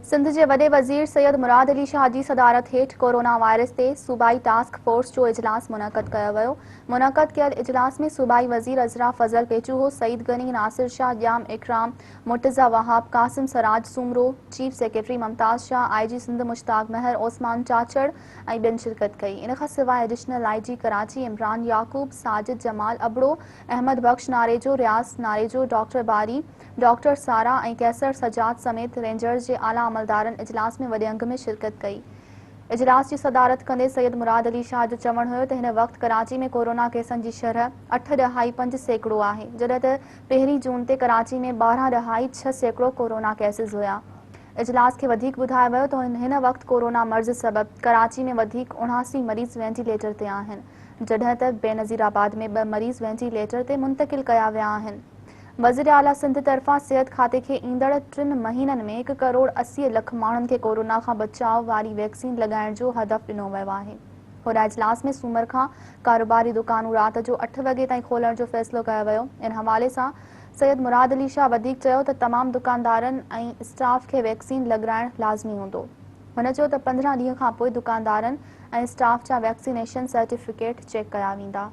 سنڌ جي وڏي وزير سيد مراد علي شاهه جي صدارت هيٺ ڪورونا وائرس تي صوبائي ٽاسڪ فورس جو اجلاس منعقد ڪيو ويو. منعقد ڪيل اجلاس ۾ صوبائي وزير عذرا فضل پيچوهو، سعيد غني، ناصر شاهه، ڄام اڪرام، مرتضيٰ وهاب، قاسم سراج سومرو، چيف سيڪريٽري ممتاز شاهه، آء جي سنڌ مشتاق مهر، عثمان چاچڙ ۽ ٻين شرڪت ڪئي. ان کان سواء additional I G Karachi Imran Yaqoob, Sajid Jamal Abro, Ahmed Bakhsh Narejo, Riaz Narejo, doctor Bari, doctor Sara ۽ Qaiser Sajjad سميت رينجرز جي اعليٰ عملدارن اجلاس ۾ وڏي انگ ۾ شرڪت ڪئي. اجلاس جي صدارت ڪندي سيد مراد علي شاهه جو چوڻ هيو ته هن وقت ڪراچي ۾ ڪورونا ڪيسن جي شرح اٺ ڏهائي 5% آهي جڏهن ته پهرين جون تي ڪراچي ۾ 12.6% ڪورونا ڪيسز هيا. اجلاس کي وڌيڪ ٻڌايو ويو ته هن وقت ڪورونا مرض سبب ڪراچي ۾ وڌيڪ 79 مريض وينٽيليٽر تي آهن جڏهن ته بينظير آباد ۾ ٻه مريض وينٽيليٽر تي منتقل ڪيا ويا آهن. وزيراعليٰ سنڌ طرفان صحت کاتي کي ايندڙ ٽن مهينن ۾ هڪ ڪروڙ 80 لک ماڻهن کي ڪورونا کان بچاء واري ويڪسين لڳائڻ جو هدف ڏنو ويو آهي. هوڏانهن اجلاس ۾ سومر کان ڪاروباري دڪانون رات جو اٺ وڳي تائين کولڻ جو فيصلو ڪيو ويو. ان حوالي سان سيد مراد علي شاهه وڌيڪ چيو ته تمام دڪاندارن ۽ اسٽاف کي ويڪسين لڳرائڻ لازمي هوندو. هن چيو ته 15 ڏينهن کانپوء دڪاندارن ۽ اسٽاف جا ويڪسينيشن سرٽيفڪيٽ چيڪ ڪيا ويندا.